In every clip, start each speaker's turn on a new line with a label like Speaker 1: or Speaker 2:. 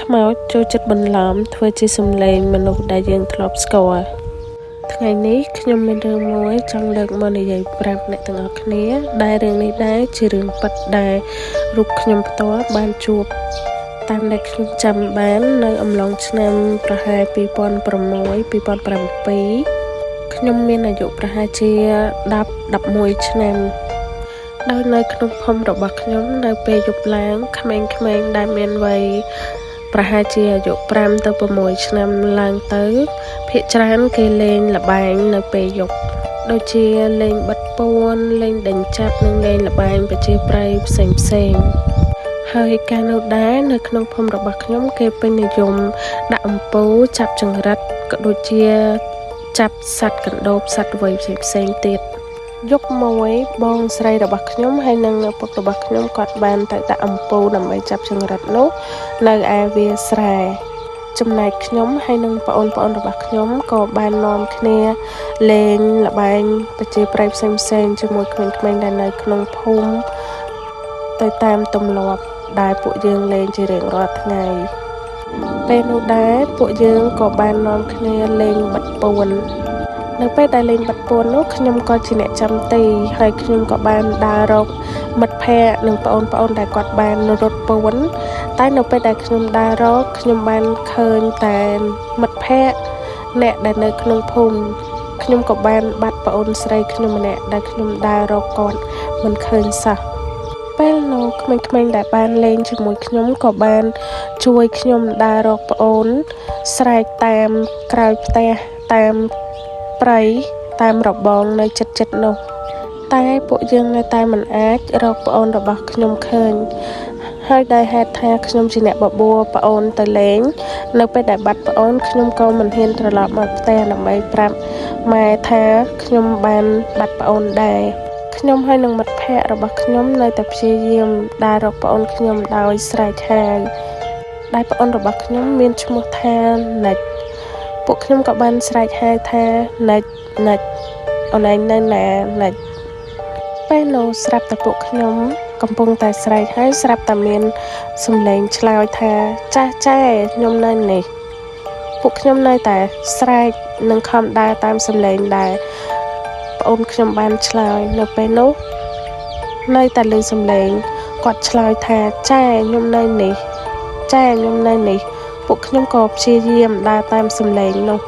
Speaker 1: ខ្មោចចូលចិត្តបន្លំធ្វើជាសំឡេងមនុស្សដែលយើងធ្លាប់ស្គាល់ថ្ងៃនេះខ្ញុំមានរឿងមួយចង់លើកមកនិយាយប្រាប់អ្នកទាំងអស់គ្នា ដែលរឿងនេះដែរជារឿងពិតដែលរូបខ្ញុំផ្ទាល់បានជួបតាមដែលខ្ញុំចាំបាននៅអំឡុងឆ្នាំប្រហែល2006 2007ខ្ញុំមានអាយុប្រហែលជា10 11ឆ្នាំដោយនៅក្នុងភូមិរបស់ខ្ញុំនៅពេលយប់ឡើងក្មេងៗដែលមានវ័យប្រហែលជាអាយុ5ទៅ6ឆ្នាំឡើងទៅភាគច្រើនគេលេងល្បែងនៅពេលយប់ដូចជាលេងបិទពួនលេងដេញចាប់និងលេងល្បែងប្រជាប្រិយផ្សេងផ្សេងៗហើយកាលនោះដែរនៅក្នុងភូមិរបស់ខ្ញុំគេពេញនិយមដាក់អំពូលចាប់ចង្រិតក៏ដូចជាចាប់សត្វកណ្ដូបសត្វអ្វីផ្សេងផ្សេងៗទៀតយប់មួយបងស្រីរបស់ខ្ញុំហើយនិងឪពុករបស់ខ្ញុំគាត់បានទៅដាក់អំពូលដើម្បីចាប់ចង្រិតនោះនៅឯវាលស្រែចំណែកខ្ញុំហើយនិងប្អូនៗរបស់ខ្ញុំក៏បាននាំគ្នាលេងល្បែងប្រជាប្រិយផ្សេងៗជាមួយក្មេងៗដែលនៅក្នុងភូមិទៅតាមទម្លាប់ដែលពួកយើងលេងជារៀងរាល់ថ្ងៃពេលនោះដែរពួកយើងក៏បាននាំគ្នាលេងបិទពួននៅពេលដែលលេងបិទពួននោះខ្ញុំក៏ជាអ្នកចាំទីហើយខ្ញុំក៏បានដើររកមិត្តភ័ក្តិនិងប្អូនៗដែលគាត់បានរត់ពួនតែនៅពេលដែលខ្ញុំដើររកខ្ញុំបានឃើញតែមិត្តភ័ក្តិអ្នកដែលនៅក្នុងភូមិខ្ញុំក៏បានបាត់ប្អូនស្រីខ្ញុំម្នាក់ដែលខ្ញុំដើររកគាត់មិនឃើញសោះពេលនោះក្មេងៗដែលបានលេងជាមួយខ្ញុំក៏បានជួយខ្ញុំដើររកប្អូនស្រែកតាមក្រោយផ្ទះតាមព្រៃតាមរបងនៅជិតៗនោះតែពួកយើងនៅតែមិនអាចរកប្អូនរបស់ខ្ញុំឃើញហើយដោយហេតុថាខ្ញុំជាអ្នកបបួលប្អូនទៅលេងនៅពេលដែលបាត់ប្អូនខ្ញុំក៏មិនហ៊ានត្រឡប់មកផ្ទះដើម្បីប្រាប់ម៉ែថាខ្ញុំបានបាត់ប្អូនដែរខ្ញុំហើយនឹងមិត្តភ័ក្តិរបស់ខ្ញុំនៅតែព្យាយាមដើររកប្អូនខ្ញុំដោយស្រែកហៅដែលប្អូនរបស់ខ្ញុំមានឈ្មោះថានិចពួកខ្ញុំក៏បានស្រែកហៅថានិចនិចអូនឯងនៅណានិចពេលនោះស្រាប់តែពួកខ្ញុំកំពុងតែស្រែកហើយស្រាប់តែមានសំឡេងឆ្លើយថាចាស់ចែខ្ញុំនៅនេះពួកខ្ញុំនៅតែស្រែកនិងខំដើរតាមសំឡេងដែលប្អូនខ្ញុំបានឆ្លើយនៅពេលនោះនៅតែឮសំឡេងគាត់ឆ្លើយថាចែខ្ញុំនៅនេះចែខ្ញុំនៅនេះពួកខ្ញុំក៏ព្យាយាមដើរតាមសំឡេងនោះ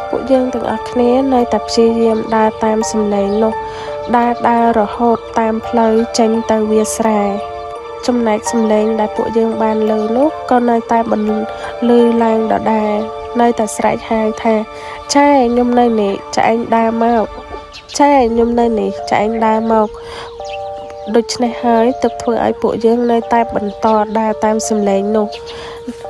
Speaker 1: ពួកយើងទាំងអស់គ្នានៅតែព្យាយាមដើរតាមសំឡេងនោះដើរដើររហូតតាមផ្លូវចេញទៅវាលស្រែចំណែកសំឡេងដែលពួកយើងបានឮនោះក៏នៅតែបន្លឺឡើងដដែលនៅតែស្រែកហៅថាចែខ្ញុំនៅនេះចែឯងដើរមកចែខ្ញុំនៅនេះចែឯងដើរមកដូច្នេះហើយទើបធ្វើឲ្យពួកយើងនៅតែបន្តដើរតាមសំឡេងនោះ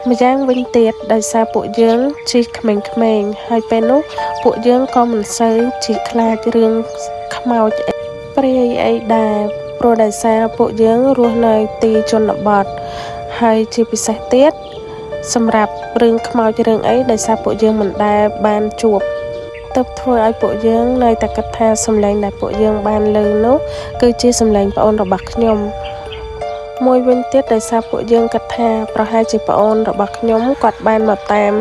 Speaker 1: ម្យ៉ាងវិញទៀតដោយសារពួកយើងជិះក្មេងៗហើយពេលនោះពួកយើងក៏មិនសូវជាខ្លាចរឿងខ្មោចព្រាយអីដែរព្រោះដោយសារពួកយើងរស់នៅទីជនបទហើយជាពិសេសទៀតសម្រាប់រឿងខ្មោចរឿងអីដោយសារពួកយើងមិនដែលបានជួបទើបធ្វើឲ្យពួកយើងនៅតែគិតថាសំឡេងដែលពួកយើងបានឮនោះគឺជាសំឡេងប្អូនរបស់ខ្ញុំមួយវិញទៀតដោយសារពួកយើងគិតថាប្រហែលជាប្អូនរបស់ខ្ញុំគាត់បានមកតាម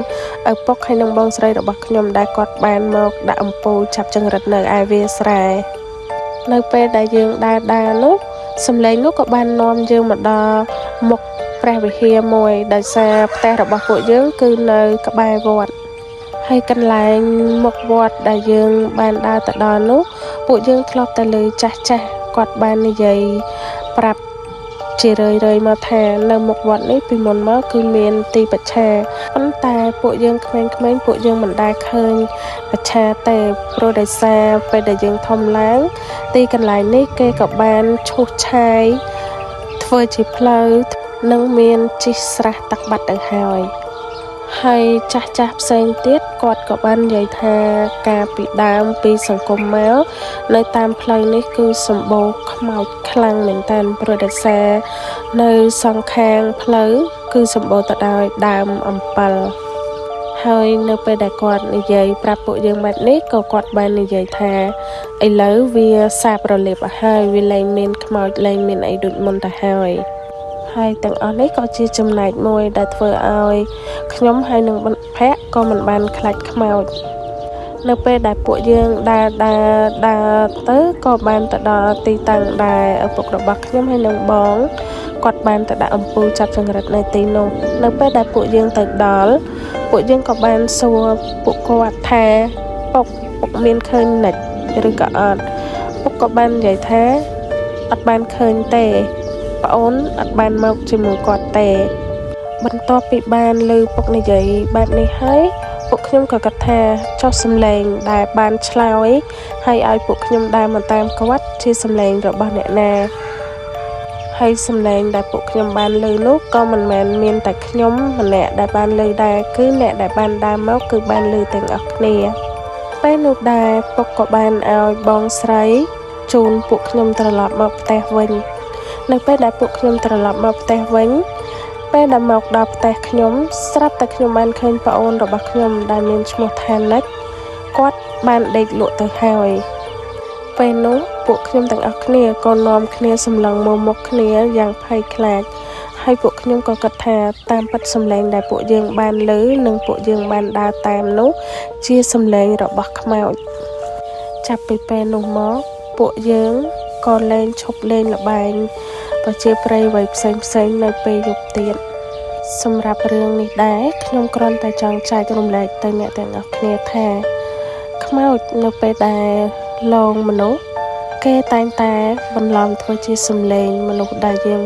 Speaker 1: ឪពុកហើយនិងបងស្រីរបស់ខ្ញុំដែលគាត់បានមកដាក់អំពូលចាប់ចង្រិតនៅឯវាលស្រែនៅពេលដែលយើងដើរដើរនោះសំឡេងនោះក៏បាននាំយើងមកដល់មុខព្រះវិហារមួយដោយសារផ្ទះរបស់ពួកយើងគឺនៅក្បែរវត្តហើយកន្លែងមុខវត្តដែលយើងបានដើរទៅដល់នោះពួកយើងធ្លាប់តែឮចាស់ចាស់គាត់បាននិយាយប្រាប់ជារឿយៗមកថានៅមុខវត្តនេះពីមុនមកគឺមានទីបច្ឆាប៉ុន្តែពួកយើងក្មេងៗពួកយើងមិនដែលឃើញបច្ឆាទេព្រោះដោយសារពេលដែលយើងធំឡើងទីកន្លែងនេះគេក៏បានឈូសឆាយធ្វើជាផ្លូវនិងមានជីកស្រះទឹកបាត់ទៅហើយហើយចាស់ចាស់ផ្សេងទៀតគាត់ក៏បាននិយាយថាកាលពីដើមពីសង្គមមកនៅតាមផ្លូវនេះគឺសម្បូរខ្មោចខ្លាំងមែនទែនព្រោះដោយសារនៅសងខាងផ្លូវគឺសម្បូរទៅដោយដើមអំពិលហើយនៅពេលដែលគាត់និយាយប្រាប់ពួកយើងបែបនេះក៏គាត់បាននិយាយថាឥឡូវវាសាបរលាបអស់ហើយវាលែងមានខ្មោចលែងមានអីដូចមុនទៅហើយ ហើយទាំងអស់នេះក៏ជាចំណែកមួយដែលធ្វើឲ្យខ្ញុំហើយនឹងមិត្តភក្តិក៏មិនបានខ្លាចខ្មោចនៅពេលដែលពួកយើងដើរដើរដើរទៅក៏បានទៅដល់ទីតាំងដែលឪពុករបស់ខ្ញុំហើយនឹងបងគាត់បានទៅដាក់អំពូលចាប់ចង្រិតនៅទីនោះនៅពេលដែលពួកយើងទៅដល់ពួកយើងក៏បានសួរពួកគាត់ថាពុកពុកមានឃើញនិចឬក៏អត់ពុកក៏បាននិយាយថាអត់បានឃើញទេប្អូនអត់បានមកជាមួយគាត់ទេ បន្ទាប់ពីបានឮពុកនិយាយបែបនេះហើយពួកខ្ញុំក៏គិតថាចុះសំឡេងដែលបានឆ្លើយហើយឲ្យពួកខ្ញុំដើរមកតាមគាត់ជាសំឡេងរបស់អ្នកណាហើយសំឡេងដែលពួកខ្ញុំបានឮនោះក៏មិនមែនមានតែខ្ញុំម្នាក់ដែលបានឮដែរគឺអ្នកដែលបានដើរមកគឺបានឮទាំងអស់គ្នាពេលនោះដែរពុកក៏បានឲ្យបងស្រីជូនពួកខ្ញុំត្រឡប់មកផ្ទះវិញនៅពេលដែលពួកខ្ញុំត្រឡប់មកផ្ទះវិញ ពេលដែលមកដល់ផ្ទះខ្ញុំស្រាប់តែខ្ញុំបានឃើញប្អូនរបស់ខ្ញុំដែលមានឈ្មោះថានិចគាត់បានដេកលក់ទៅហើយពេលនោះពួកខ្ញុំទាំងអស់គ្នាក៏នាំគ្នាសម្លឹងមើលមុខគ្នាយ៉ាងភ័យខ្លាចហើយពួកខ្ញុំក៏គិតថាតាមពិតសំឡេងដែលពួកយើងបានឮនិងពួកយើងបានដើរតាមនោះជាសំឡេងរបស់ខ្មោចចាប់ពីពេលនោះមកពួកយើងក៏លែងឈប់លេងល្បែងប្រជាប្រិយអ្វីផ្សេងៗនៅពេលយប់ទៀត សម្រាប់រឿងនេះដែរខ្ញុំគ្រាន់តែចង់ចែករំលែកទៅអ្នកទាំងអស់គ្នាថាខ្មោចនៅពេលដែលលងមនុស្សគេតែងតែបន្លំធ្វើជាសំឡេងមនុស្សដែលយើង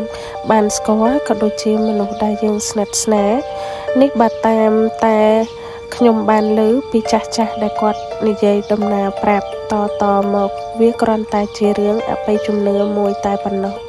Speaker 1: បានស្គាល់ក៏ដូចជាមនុស្សដែលយើងស្និទ្ធស្នាលនេះបើតាមតែខ្ញុំបានឮពីចាស់ចាស់ដែលគាត់និយាយដំណើរប្រាប់តតមកវាគ្រាន់តែជារឿងអបិយជំនឿមួយតែប៉ុណ្ណោះ។